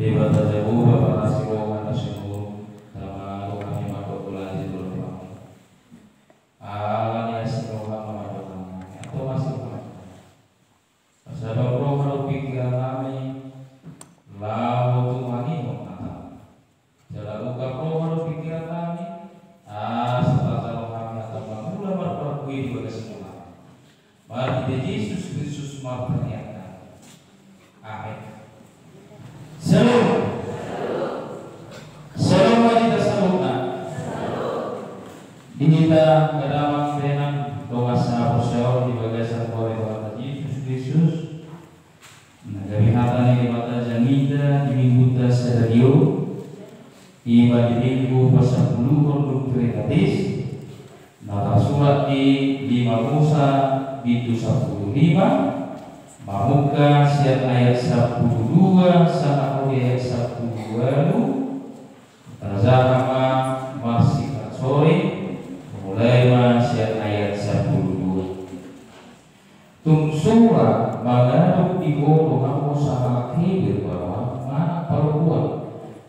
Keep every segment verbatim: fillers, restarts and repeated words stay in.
Debata Jahowa, Bapa na siroha na sinuhun, tama do hami mandok mauliate tu rohaM. Ala ni asi ni rohaM na mandongani hami, antong asi ni rohaM. Pasabam roha dohot pingkiran nami, laho tumangihon hataM. Jala ungkap roha dohot pingkiran nami, asa tarjalo hami antong mangula marparbue di bagasan rohaM. Marhite Jesus Kristus martangiang hami. Amen. Syalom. Syalom ma di hita saluhutna. Di hita angka damang dainang dongan sahaporseaon di bagasan goar ni Tuhanta Jesus Kristus. Na gabe hata ni Debata jamita di minggunta sadari on, i ma di minggu pasampuluhon dung Trinitatis, na tarsurat di lima Musa bindu sampulu lima, mamungka sian ayat sampulu dua sahat tu ayat sampulu ualu. Tajaha ma marsingkat sore, mulai ma sian ayat sampulu dua. Tung sura mangadok di ho do hamu sahalak Heber baoa manang paruhuan,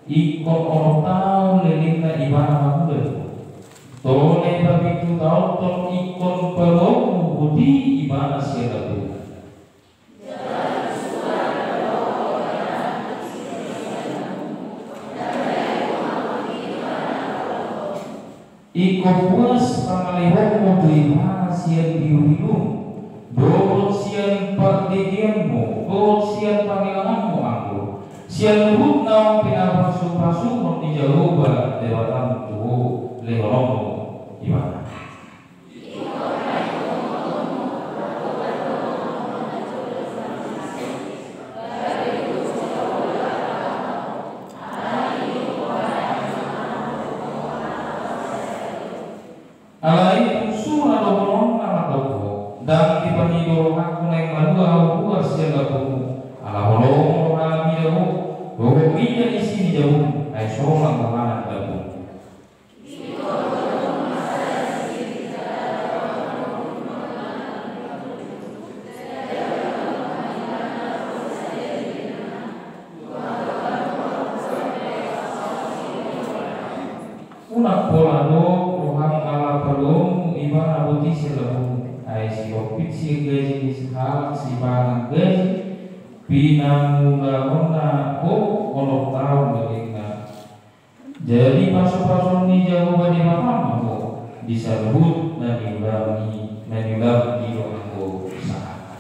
ingkon onom taon lelengna ibana mangula di ho. Tole papitu taon tong ingkon paluaonmu boti ibana sian lambungna. Ingkon puas pangalehonmu tu ibana sian biubium, dohot sian pardegeanmu, dohot sian pangelanganmu anggur, sian luhut naung pinapasupasuhon ni Jahowa Debatam tu ho lehononmu ibana. Alai tung sura dohononna mandok ho, ndang dipangido rohangku naeng malua ahu ruar sian lambungmu, ala holong do halak mida ho, dohot mida isi ni jabum, ai sonang do hami di lambungmu. Unang pola do roham ala paluaonmu ibana boti sian lambungmu, ai sirompit sian gaji ni halak sipangan gaji, pinangulahonna ho onom taon lelengna. Jadi pasupasuon ni Jahowa Debatam ma ho di saluhut na niulam i, na niulam i do anggo sahata.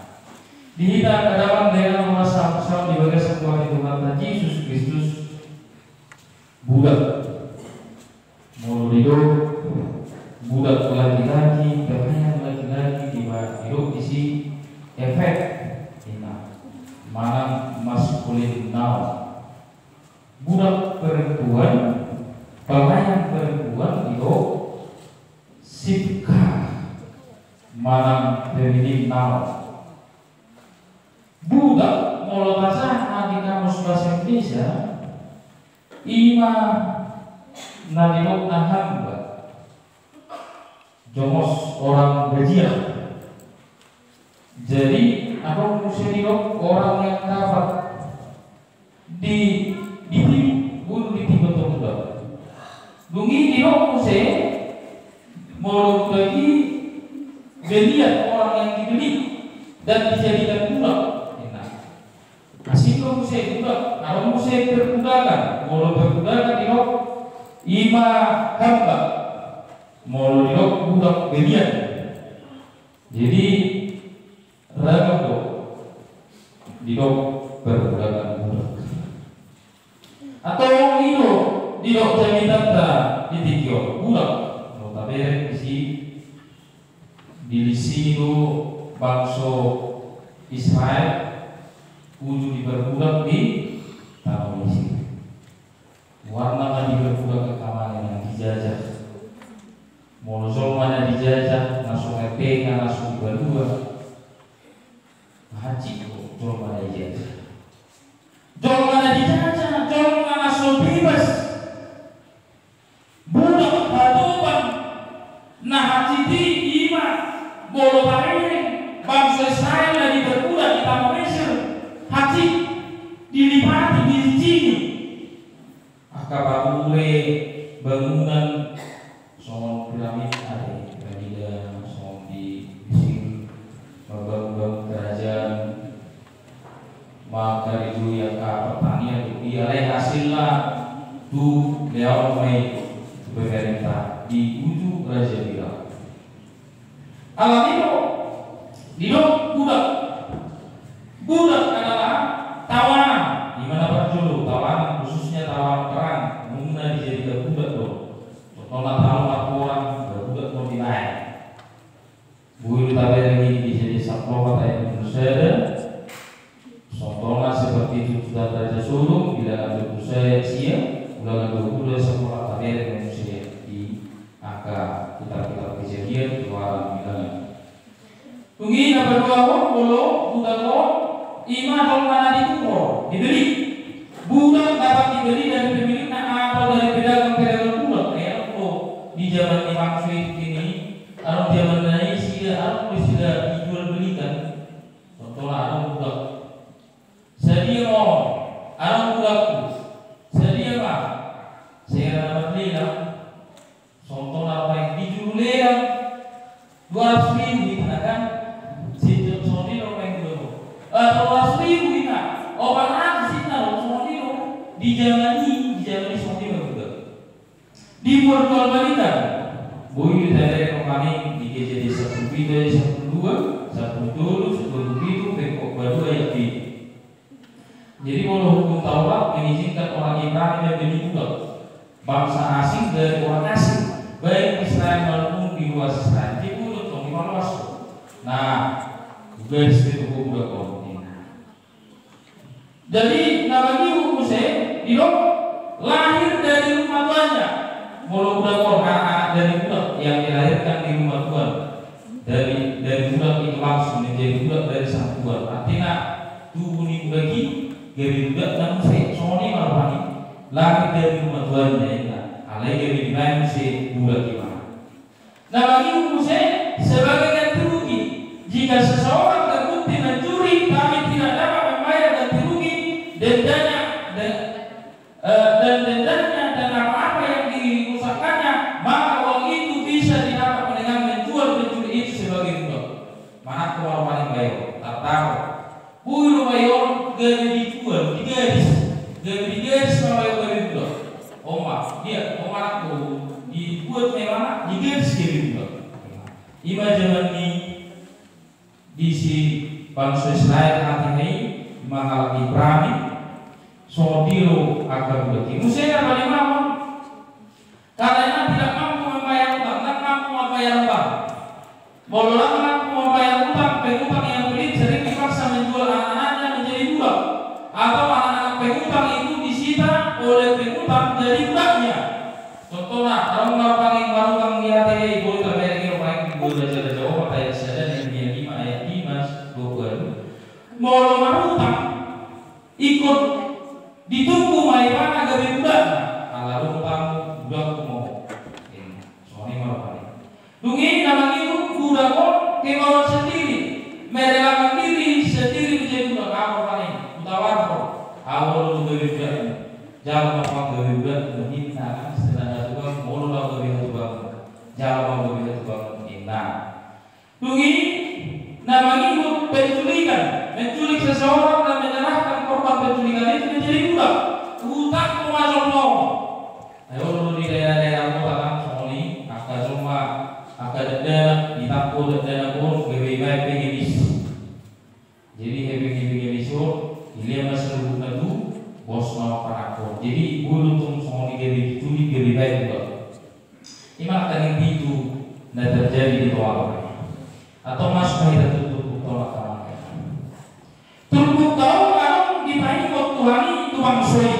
Di hita angka damang dainang dongan sahaporseaon di bagasan goar ni Tuhanta Jesus Kristus, budak. Molo didok budak laki-laki, pelayan laki-laki, diba-, didok disi efek, inna, manang masculine noun. Budak perempuan, pelayan perempuan didok sipka, manang feminine noun. Budak, molo tajaha di kamus bahasa Indonesia, i ma na didokna hamba. Jongos, orang gajian. Jadi, adong muse didok orang yang dapat di, ditimbun, ditimbun tu budak. Dung i didok muse, molo budak i belian, orang yang dibeli dan dijadikan budak. Inna. Asing do muse budak, adong muse perbudakan. Molo perbudakan didok i ma hamba. Molo didok budak belian. Jadi ragam do didok perbudakan budak. Atau i do didok jamitanta di tingki on budak. Notabene disi dilisi do bangso Israel uju diperbudak di tano Mesir. Goarna ma diperbudak angka mane na dijajah. Molo jolma na dijajah, na so merdeka, na so dibalua, hansit do jolma na dijajah. Jolma na dijajah, jolma na so bebas. Budak hatopan na hansit i, i ma molo tabereng bangso Israel na diperbudak di tano Mesir, hansit dilipati. di sini. Angka pature bangunan songon piramid ate, piramida songon di Mesir, mambangun-bangun kerajaan, mangkaridui angka pertanian, dialai hasilna tu leaon ma i tu pemerintah, diuju Raja Bilqam. Alani i do, didok budak. Budak adalah tawanan, di mana parjolo tawanan, khususnya tawanan perang, nunga dijadikan budak do. Contohna talu marporang, budak do dibaen. Boi do tabereng i di Jadi Saploka ayat dua puluh sada. Contohna seperti tuntutan Raja Sodom, bilangan dua puluh sada ayat sia, ulangan dua puluh ayat sepuluh, tabereng manusia di angka kitab-kitab Kejadian, Keluaran, Bilangan. Dung i na paduahon, molo budak on, ima jolma na dituhor, dibeli. Budak dapat dibeli dari pemiliknya atau dari pedagang-pedagang budak. Ai adong do di jaman ni bangso i, adong jaman na i sida, adong do sida dijual belikan. Contohna adong budak. Sadia ma on, adong budakku. Sadia ma. Sera dapat lelang. Contohna paling dijulu lelang dua ratus ribu hita kan. Situ songon i do paling dulu. Eh, dua ratus ribu hita. Opat ratus hita do songon i do. Di jaman i, di jaman i songon i do. Diperjualbelikan. Boi do tabereng roha ni di Kejadian sampulu pitu ayat sampulu dua, sampulu tolu, sampulu pitu, pengkop dua ayat pitu. Jadi molo hukum Taurat mengizinkan orang Ibrani membeli budak, bangsa asing dari orang asing, baik Israel maupun di luar Israel. Jadi budak tong di mana masuk. Nah, juga di situ budak tong. Jadi na mangihut muse didok lahir dari rumah tuanya. Molo budak on anak-anak dari budak yang dilahirkan di rumah tuan, dari, dari budak itu langsung menjadi budak dari sang tuan. Artina tubu ni budak i gabe budak na muse, songon i ma rupani. Lahir dari rumah tuanya, inna. Alai gabe dibaen muse budak i ma. Na mangihut muse sebagai ganti rugi. Jika seseorang terbukti mencuri tapi tidak dapat membayar ganti rugi, dendanya dan, eh, dan dendanya dan apa-apa yang dirusakkannya, maka uang itu bisa didapat dengan menjual pencuri itu sebagai budak. Manang tu mau paling bayo, tartaro. Boi do bayo on gabe dijual, digadis. Gabe digadis ma bayo on gabe budak. Oma, dia, oma anak tu, dibuat memang digadis gabe budak. Ima jaman ni disi bangso Israel hatiha i, ima halak Ibrani, songon dia do angka budak i. Muse na palimahon, karena tidak mampu membayar utang, tidak mampu membayar utang. Molo ndang mampu membayar utang, pengutang yang pelit sering dipaksa menjual anak-anaknya menjadi budak, atau anak-anak pengutang itu disita oleh pengutang jadi budaknya. Contohna, adong na paling marutang di hatiha i, boi tabereng i roha ni di Raja-raja opat ayat sada, Nehemia lima ayat lima, dua puluh. Molo marutang, ingkon ditumbu ma ibana gabe budakna, ala adong utangmu, budakku ma ho. Songon i ma rupani. Dung i na mangihut budak on kemauan sendiri, merelakan diri sendiri menjadi budak. Aha rupani? Hutawarhon, ahu olo do gabe budakmu. Jalo ma ho gabe budakmu, ninna. Sedangkan tukang, olo do ahu gabe hatubangmu. Jalo ma ho gabe hatubangmu, ninna. Dung i na mangihut penculikan, menculik seseorang dan menyerahkan korban penculikan itu menjadi budak. Utangku ma jolma on. Ai olo do di daerah-daerah kota kan songon i, angka jolma, angka dakdanak, ditangko dakdanak on gabe dibaen pengemis. Jadi gabe dibaen pengemis on, dilehon ma saluhutna tu bosna on, panangko on. Jadi boi do tong songon i gabe diculik, gabe dibaen budak. Ima angka na pitu na terjadi di toa on. Atau masuk ma hita tu turpukta on, angka amang. Turpukta on adong dipaingot Tuhan i tu bangso i.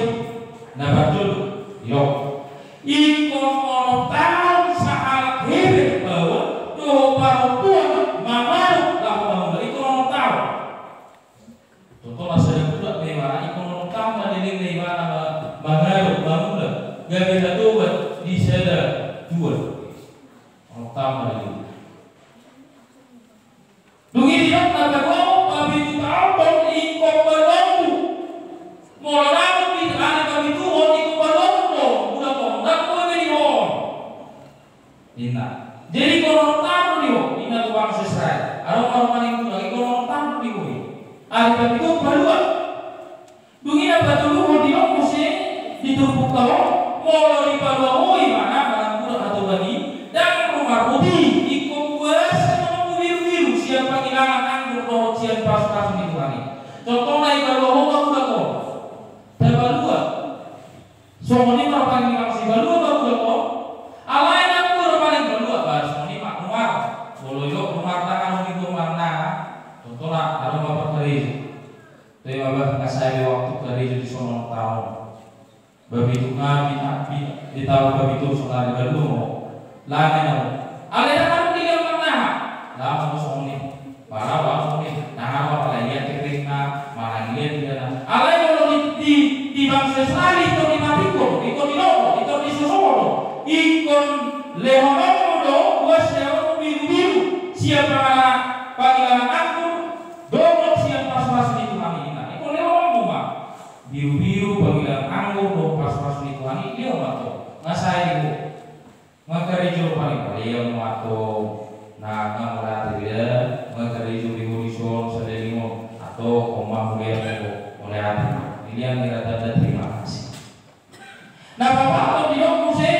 Na parjolo, didok, ingkon onom taon sahalak Heber baoa dohot parompuan mangarop laho mangula, ingkon onom taon. Contohna sada budak ma ibana, ingkon onom taon ma lelengna ibana ma-, mangarop mangula, gabe hatoban di sada tuan. Onom taon ma lelengna. Dung i didok na paduahon, papitu taon do ingkon baru ompu. Molo Alai tu balua. Dung i na patoluhon didok muse di turpukta on, molo dipalua ho ibana mananggur hatoban i, ndang ro marhoti, ingkon buasa do hamu birubiru sian pangilangan anggur dohot sian pasupasu ni Tuhan i. Contohna, dipalua ho baru dapot. Dapalua. Songon i ma rupani, molo sipalua baru dapot. Alai nang dua rupani palua, bah, songon i ma, nunga. Molo didok nunga, ndang adong i, nunga, nunga. Contohna, adong ma parkarejo. Toe ma bah, nga sai be waktu karejo di son on taon. Bah, pitu nga, di, di, di taon papitu sonari balua ma ho. Langa na ho. Alai ndang adong di dia manang aha. Langa ma ho songon i. Pala langsung i, ndang adong apala ia kerekna, manang ia dia na. Alai molo di, di, di bangso Israel, ingkon dimatikon, ingkon diloko, ingkon disosoho do. Ingkon lehononmu do, buasa hamu birubiru sian pangilangan anggur dohot sian pasupasu ni Tuhan i, ninna. Ingkon lehononmu ma. Birubiru, pangilangan anggur dohot pasupasu ni Tuhan i, lehon ma antong. Nga sai di ho. Nga karejo paling paling ma antong, na nga mauliate be da, nga karejo be ho di son sadari on, antong on ma huliate ho, mauliate ma. Ilian ni ra tanda terima kasih. Na paopathon didok muse,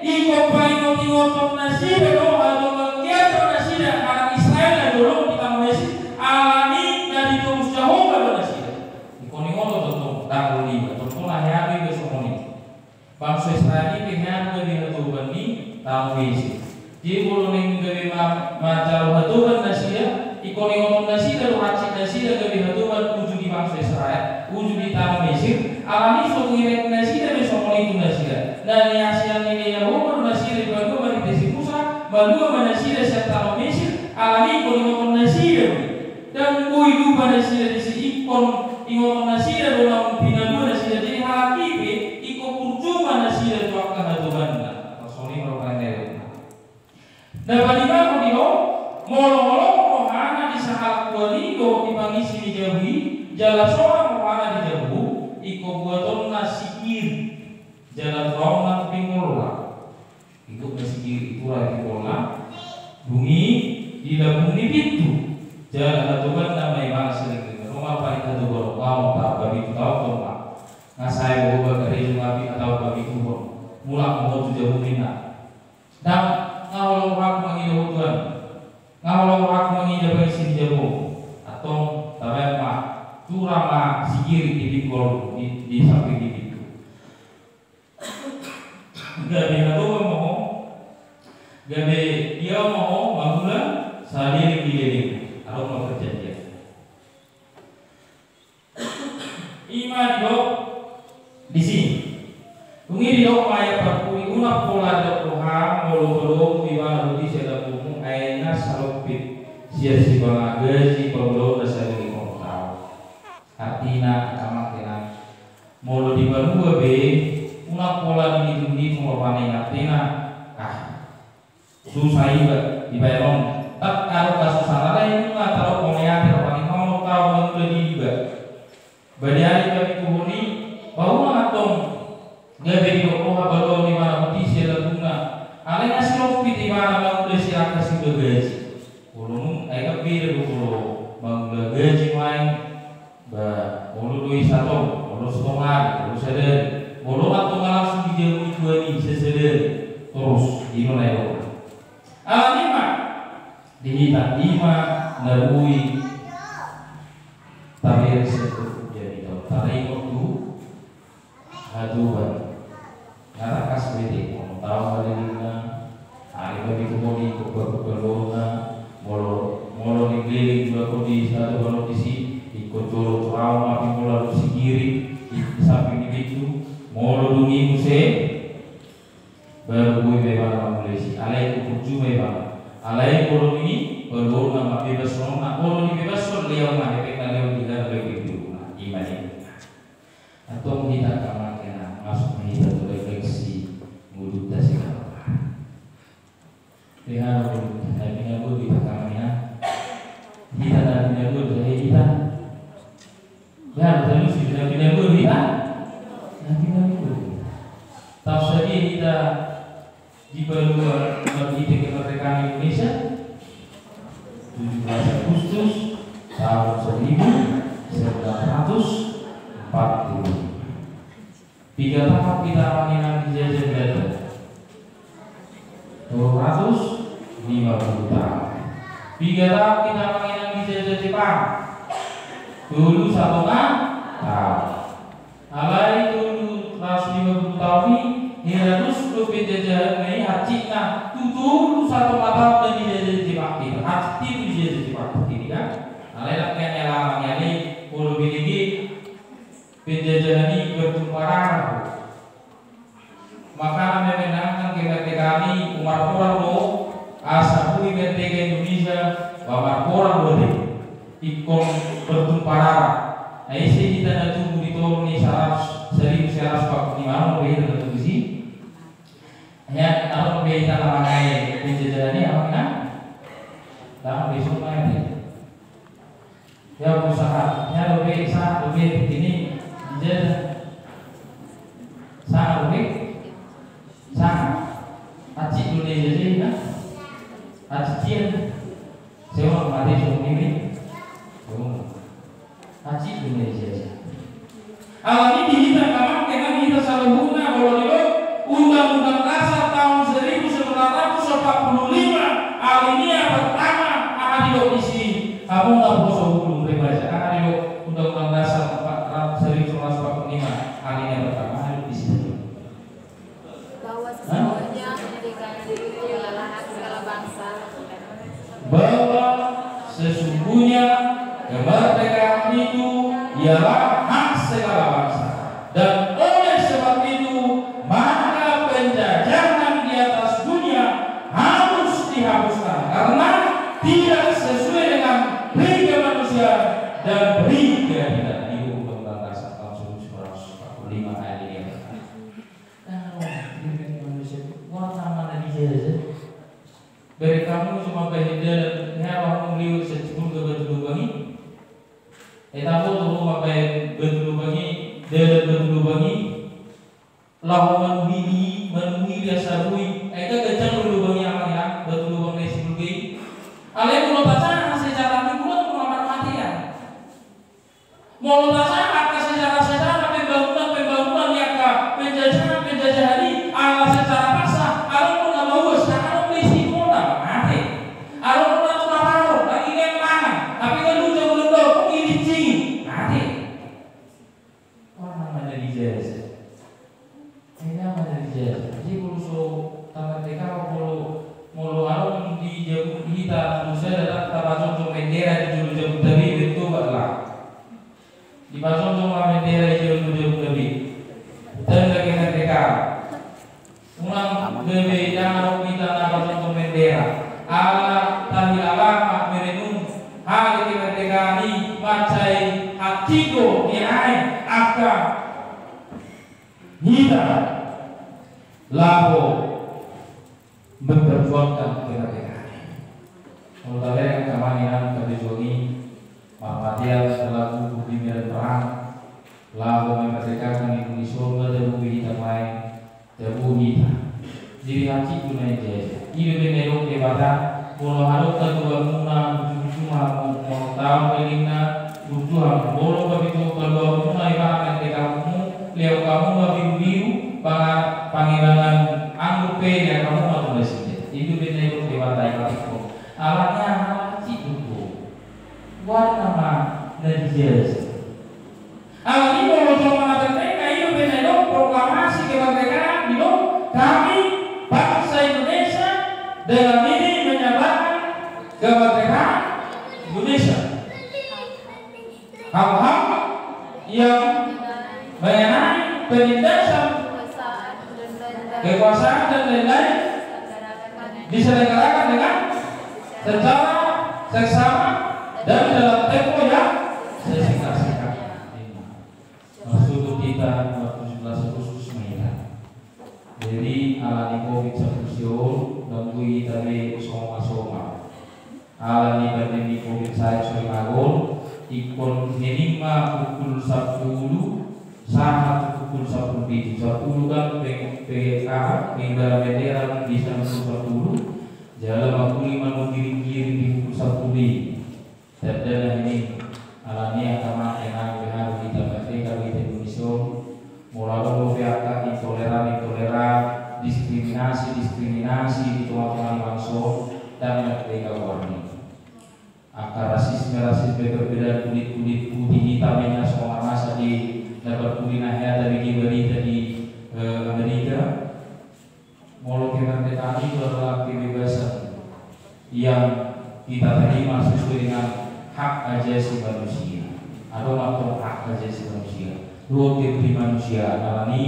ingkon paingotingoton nasida do, atau manggiaton nasida, anak Israel na jolo di tano Mesir, alani na ditobus Jahowa do nasida. Ingkon ingoton tong, ndang ro iba, tong tong na hea do iba songon i. Bangso Israel i pe hea do gabe hatoban ni tano Mesir. Jadi molo naeng gabe ma-, manjalo hatoban nasida, ingkon ingoton nasida do hansit nasida gabe hatoban uju di bangso Israel, uju di tano Mesir, alani so huiring nasida be songon i tu nasida. Na niasian ni Jahowa do nasida, dipalua marhite si Musa, malua ma nasida sian tano Mesir, alani ingkon ingoton nasida do i. Ndang boi lupa nasida disi, ingkon ingoton nasida do naung pinalua nasida, jadi halak i pe ingkon burju ma nasida tu angka hatobanna. Songon i ma rupani. Na palimahon didok, molo holong rohana di sahalak tuan i dohot di pangisi ni jabu i, jala sonang rohana di jabu, ingkon buatonna sigiri, jala turaonna tu pinggolna. Ingkon ma sigiri, tura di pinggolna. Dung i di lambung ni pintu. Jala hatobanna ma ibana saleleng. Ro ma paling hatoban on, taon, taon papitu, taon tong ma. Nga sai be ho bah karejo, nga pi-, taon papituhon. Mulak ma ho tu jabu, ninna. Ndang, nga holong rohangku mangida ho Tuan. Nga holong rohangku mangida pangisi ni jabu. Antong tabaen ma, tura ma sigiri di pinggol, di, di samping ni pintu. Gabe hatoban ma ho, gabe dia ma ho mangula saleleng ni leleng. Adong ma perjanjian. I ma didok disi. Dung i didok ma ayat parpudi, unang pola didok roham molo paluaonmu ibana boti sian lambungmu, ai nunga salompit sian sipanganon gaji pangulaonna saleleng onom taon. Artina, angka amang inang, molo dipalua be, unang pola dinitung-nitung rohana i, artina, ah, susah iba dibaen on. Ndang adong hasusaan, alai nunga tadok mauliate rohana i, nga onom taon mangula di iba. Ba di ari papituhon i, ba unang antong gabe didok roha paluaon ibana boti sian lambungna. Alai nga silompit ibana mangula sian angka siula gaji. Molo nung, ai kan beda do molo mangula gaji nuaeng. Ba, molo do i satong, molo sitongari, molo sadari. Molo antong nga langsung di jabu ni tuan i, sasadari. Torus, i do na didok. Alani i ma, di hita i ma na boi tabereng sian turpuk jamita on, taringot tu hatoban. Nga tangkas be, onom taon ma lelengna, ari papituhon i ingkon paluaonna, molo, molo naeng leleng jolo di hatoban on disi, ingkon jolo turaon ma pinggolna dohot sigiri, di samping ni pintu, molo dung i muse, baru boi ma ibana mangula disi, alai ingkon burju ma ibana. Alai molo dung i, paluaonna ma, bebashononna, molo dibebashon, lehon ma, hepeng na lehon di hana, lehon di hana, i ma i. Antong hita angka amang inang, masuk ma hita tu refleksi ngolunta sian na roha. Hea do ngolunta, na pinagol hita angka amang inang. Hita na pinagol, hea hita. Hea do talusi, na pinagol hita. Na pinagol. Taon sadia hita dipalua marhite kemerdekaan Indonesia, tujuh belas Agustus tahun seribu Piga taon hita amang inang dijajah Belanda? Tolu ratus lima puluh taon. Piga taon hita amang inang dijajah Jepang? Tolu satonga taon. Alai tolu ratus lima puluh taon i, hira dos do penjajahanna i hansit na tu tolu satonga taon na dijajah Jepang i. Hansit i do dijajah Jepang i kan. Alai ndang hea ni ala amang i, alai molo belege penjajahan i bertumpar arah. Makana memang nang kemerdekaan i umarporang do, asa boi merdeka Indonesia, ba marporang do ate. Ingkon bertumpar arah. Na ise hita na tubu di toru ni saratus, saribu saratus opat puluh lima, adong be hita na tubu disi? Ya, adong be hita na mangae penjajahan i, amang inang? Ndang be, songon i ate. Ya, usaha. Ya, dope, sa, dope, ini, dijajah. Sa, dope. Sa. Hansit do na dijajah, na? Hansit i. Sewa mate, sewa mimi. Sewa. Hansit do na dijajah. Alani i di hita amang inang, hita saluhutna, molo didok Undang-Undang Dasar tahun seribu sembilan ratus empat puluh lima, alinea pertama, aha didok disi? Hamu na poso bulung remaja, aha didok Undang-Undang Dasar empat ratus, seribu sembilan ratus empat puluh lima, alinea pertama, aha didok disi? Bahwa sesungguhnya kemerdekaan itu ialah hak segala bangsa. Bahwa sesungguhnya kemerdekaan itu ialah hak segala bangsa. Dan oleh sebab itu, maka penjajahan di atas dunia harus dihapuskan karena tidak sesuai dengan prinsip manusia dan prinsip keadilan. Itu Undang-Undang Dasar tahun seribu sembilan ratus empat puluh lima ayat lima. Nah, wah, ini kan manusia, wah, sama na dijajah. Bere hamu cuma bahen dalan, hea hamu liwat sian Sibolga Batu Lobang i. Eh, tabo tu rumah bahen Batu Lobang i, dalan Batu Lobang i. Laho manuhi, manuhi dia sabui. Eh, kan ganjang do lobang i, amang inang, Batu Lobang na di Sibolga i. Alai molo tasahat sejarah ni bulan, molo marmatean. Molo tasahat angka sejarah-sejarah pembangunan, pembangunan ni angka penjajahan, penjajahan i, ala sejarah paksa, adong do na mauas, adong do na disi mona, mate. Adong do na tu na paror, na ingin mangan, tapi kan lu jago lembau, ini cingin, mate. Wah, nama na dijajah. Ena ma na dijajah. Jadi molo so tamerdeka, molo, molo adong di jabu hita, molo sada, ndang tapajongjong bendera di jolo jabunta be, bertobatlah. Dipajongjong ma bendera di jolo jabunta be. Tanda kemerdekaan. Unang gabe, ndang adong hita na pajongjong bendera. Ala tahi alama merenung, hali kemerdekaan i mansai hansit do niae angka hita laho memperjuangkan kemerdekaan. Molo tabereng angka amang inang, tabereng i marmatean, lagu di medan perang, laho memerdekakan Indonesia, molo tabuhi hita ma i, tabuhi hita. Jadi hansit do na dijajah. I do umbahen na didok Debata, molo adong hatuaonmuna, burju-burju ma hamu, molo taon lelengna, burju hamu, molo paluaonmuna ibana merdekamu, lehon hamu ma birubiru, panga-, pangilangan anggur pe lehon hamu ma tu nasida. I do umbahen na didok Debata, i ma didok. Alani aha? Hansit do. Wah, nama na dijajah. Alani molo jolma na merdeka, i do umbahen na didok proklamasi kemerdekaan, didok, kami bangsa Indonesia dengan ini menyatakan kemerdekaan Indonesia. Hal-hal yang mengenai penindasan kekuasaan dan lain-lain diselenggarakan dengan secara seksama dan dalam tempo yang sesingkat-singkatnya. Maksud kita waktu tujuh belas Agustus ma hita. Jadi, alani covid sampulu sia on, ndang boi hita be songon songon. Alani pandemi covid sae so lima gol, ingkon hening ma pukul sampulu sahat tu pukul sampulu pitu. Sampulu kan pe-, pe-, aha, pengibaran bendera bisa pukul sampulu. Jala manguli ma na giring-giring di pukul sampulu i. Tanda na hening, alani aha ma, hening be hita merdeka, be hita Indonesia on. Molo adong dope angka intoleran-intoleran, diskriminasi-diskriminasi di tonga-tonga ni bangso on, ndang merdeka goarna i. Angka rasisme-rasisme, perbedaan kulit-kulit, putih hitam, i na songon na masa di na parpudi na hea tabege barita di, eh, Amerika. Molo kemerdekaan itu adalah kebebasan yang kita terima sesuai dengan hak asasi manusia. Adong ma antong hak asasi manusia. Ruang diri manusia, alani i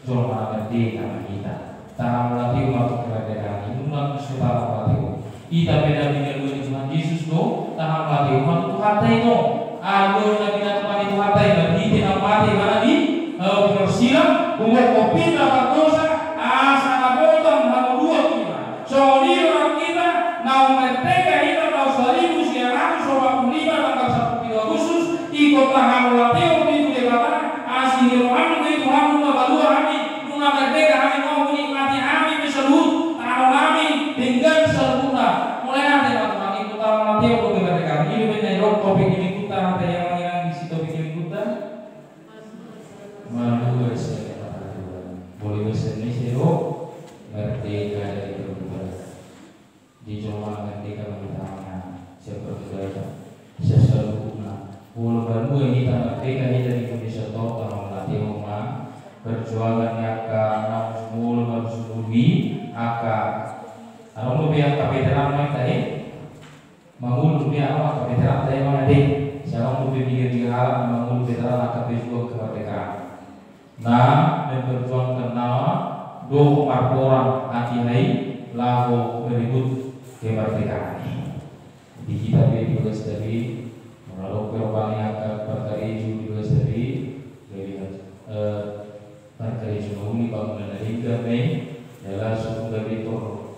jolma na merdeka ma hita. Tahan mauliate ma tu kemerdekaan i, nunga so tahan mauliate. Hita pe na pinalua ni Tuhan Jesus do, tahan mauliate ma tu Tuhanta i do. Alai na pinatupa ni Tuhanta i, marhite na mate ibana di, eh, pinarsilang, umur kopi na pardosa, asa na botang hamu dua kina. Songon i do nang hita, naung merdeka hita taon saribu sia ratus opat pulu lima tanggal sampulu pitu Agustus, ingkon tahan mauliate ma tu Debata, asi ni roham do i Tuhan, nunga malua hami, nunga merdeka hami, nunga menikmati hami pe saluhut, tano nami, denggan saluhutna. Mauliate ma Tuhan, ingkon tahan mauliate ma tu Debata. I do umbahen na nidok topik ni minggunta, hata i amang inang, disi topik ni minggunta. Malua sian hata Tuhan. Molo ibahen na ise do, merdeka dari perbudakan. Di jolma na merdeka ma hita, amang inang, sian perbudakan, sian saluhutna. Molo malua hita, merdeka hita di Indonesia on, tahan mauliate ma. Perjuangan ni angka naung sumolop, naung sumolop i, angka, adong dope angka veteran ma hita i. Mangolu dope angka veteran ta i, amang, ate. Sai adong dope biga-biga halak na mangolu, veteran angka pejuang kemerdekaan. Na memperjuangkan nyawa dohot marporang hatiha i laho merebut kemerdekaan i. Di hita pe di bagasta be, molo adong pe rupani angka parkarejo di bagasta be, gabe, eh, parkarejo na uli, bangunan na denggan ma i, jala so tung gabe tor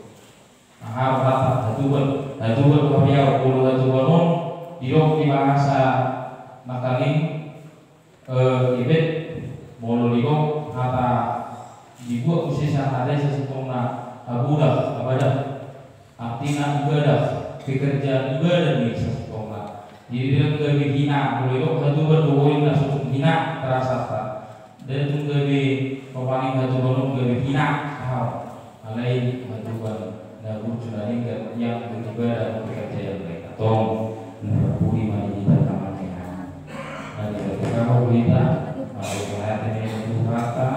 aha do hata, hatubuan, hatubuan do hami au, molo hatubuan on didok di bahasa nangkaning, eh, Ibet, molo didok hata dibuat muse sian hata i sasintongna habudah, habadah. Artina ibadah, pekerjaan ibadah do i sasintongna. Jadi ndang gabe hina, molo didok hatubuan do, boi na so tung hina tarasanta. Ndang tung gabe, rupani hatubuan on gabe hina, aha. Alai hatubuan na burju na denggan, yang beribadah, pekerjaan baik. Antong, na parpudi ma di hita, amang inang. Na di hita, amang inang, mauliate ma tu Tuhanta,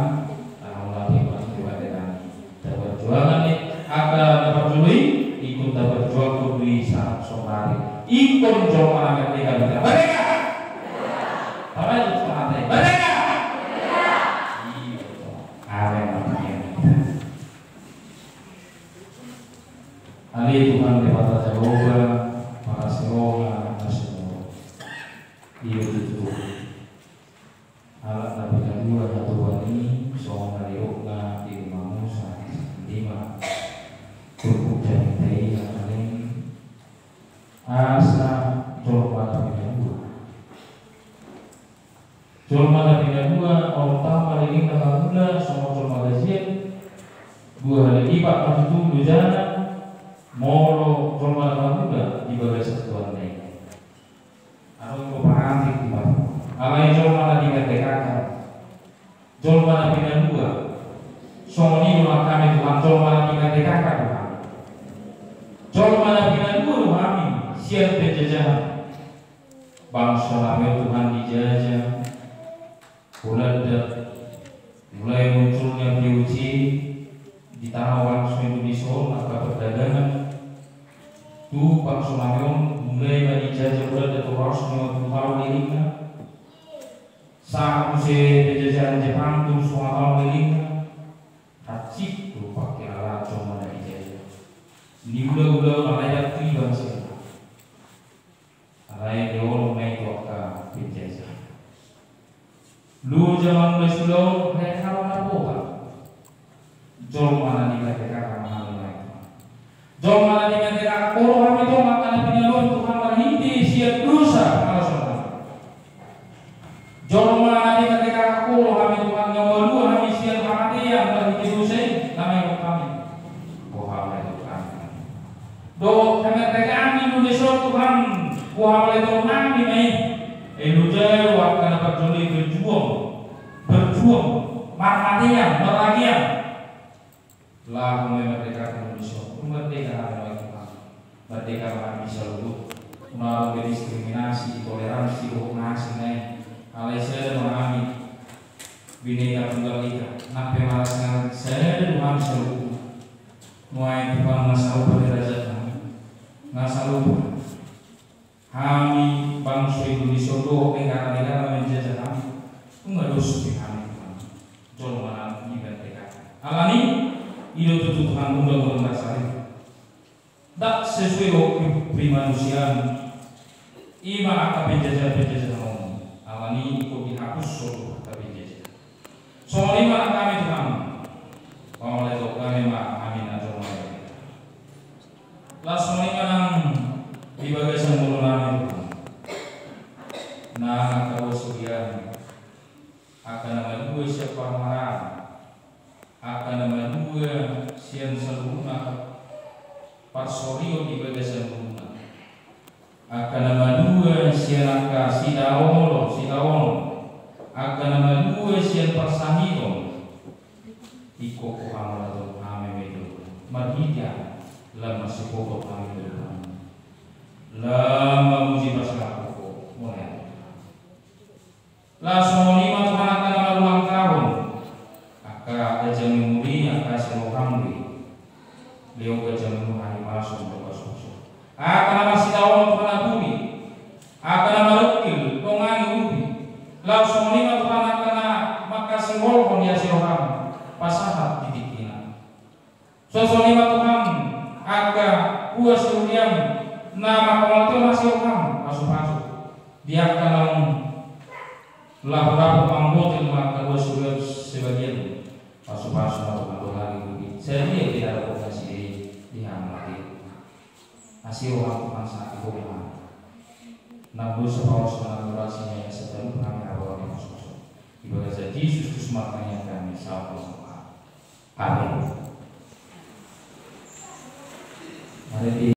tahan mauliate ma tu Tuhanta. Taparjuangan ni angka na parjolo i, ingkon taparjuangkon do i sahat saonari. Ingkon jolma na merdeka do hita. Merdeka! Tapaihut tu Tuhanta i. Merdeka! Amen. Ale Tuhan Debata Jahowa, parasi roha na sumurung. Iyo tutu. Halak na pinalua hatubuan i, songon na nidokna di Musa, lima. Turpuk jamita i nangkaning asa jolma na pinalua. Jolma na pinalua, on tama lelengna mangula, songon jolma gajian, dua hali lipat ma tutu lojana, molo jolma na mangula di bagasan tuanna i. Adong do parantik di bagasan. Alai jolma na dimerdekakan. Jolma na pinalua. Songon i do nang hami Tuhan, jolma na dimerdekakan Tuhan. Jolma na pinalua do hami, sian penjajahan. Bangso nami on Tuhan dijajah. Pola da, mulai munculnya V O C di tano bangso Indonesia on, angka perdagangan tu bangso nami on, mulai ma dijajah, pola da tolu ratus lima puluh taon lelengna. Sahat muse penjajahan Jepang tolu satongah taon lelengna. Hansit do pangkilalaan jolma na dijajah. Niula-ula on alai ndang tu iba hasilna. Alai dioloi ma i tu angka penjajah. Loja mangula sula on, rek halo na botang. Jolma na dimerdekakan hami ma i. Jolma na dimerdekakan, olo hami tong angka na pinaluan Tuhan marhite sian dosa pangalaosion nami. Jolma na dimerdekakan, olo hami Tuhan, nga malua hami sian hamatean marhite dosa i, na mangihut hami. Boha ma i Tuhan. Dohot kemerdekaan ni Indonesia on Tuhan, boha ma i Tuhan, nami ma i. Elo jalo angka na parjolo i berjuang, berjuang. marmatean, marragean. Laho ma merdeka Indonesia, merdeka hami, Tuhan. Merdeka ma hami saluhut. Unang adong be diskriminasi, intoleransi, dohot na asing na i. Alai sada ma hami, Bhinneka Tunggal Ika. Nang pe marasingkap sada do hami saluhut. Nuaeng Tuhan, nga sarupa derajat hami. Nga sarupa. Hami bangso Indonesia dohot negara-negara na manjajah hami, nunga dos be hami, Tuhan, jolma na di banta i. Alani i do tutu, Tuhan, Undang-Undang Dasar i ndang sesuai dohot primanusiaan. I ma angka penjajahan-penjajahan on. Alani i ingkon dihapushon do angka penjajahan. Songon i ma nang hami, Tuhan. Pamolehon hami ma hami na jolma. Laos songon i ma nang di bagasan ngolunami, Tuhan. Nang angka dua sude, angka na malua sian parmaraan, angka na malua sian saluhutna parsorion di bagasan ngoluna. Angka na malua sian angka sitaonon, sitaonon. Angka na malua sian parsahiton. Ingkon Ho hamauliatehon hami ma i, Tuhan. Marhite lam masiboto hami, Tuhan. Lam mamuji pasahat Ho, mauliate. Laos songon i ma, Tuhan, angka na marulang tahun, angka ganjang ni umur i, angka asi roham do i. Lehon ganjang ni umur, hahipason dohot pasupasu. Angka na marsitaonon, Tuhan, na tuli, angka na marungkil, dongan ni urupi. Laos songon i ma, Tuhan, angka na mangkasiholhon di asi roham, pasahat di tingkina. Songon i ma, Tuhan, angka dua sude na manghamauliatehon asi roham, pasupasu. Di angka naung laho-laho mamboto ma angka dua sude, sebagian, pasupasu ma, Tuhan, dongan ni urupi. Sadia pe na dapot nasida i di hamauliateon. Asi roham, Tuhan, sahat di hami. Nang dosa, pardosa, nang durasi, nang asa talup hami, haroa hami, pasupasu. Di bagasan Jesus Kristus martangiang hami, sahat tu Ho. Amin. Mari di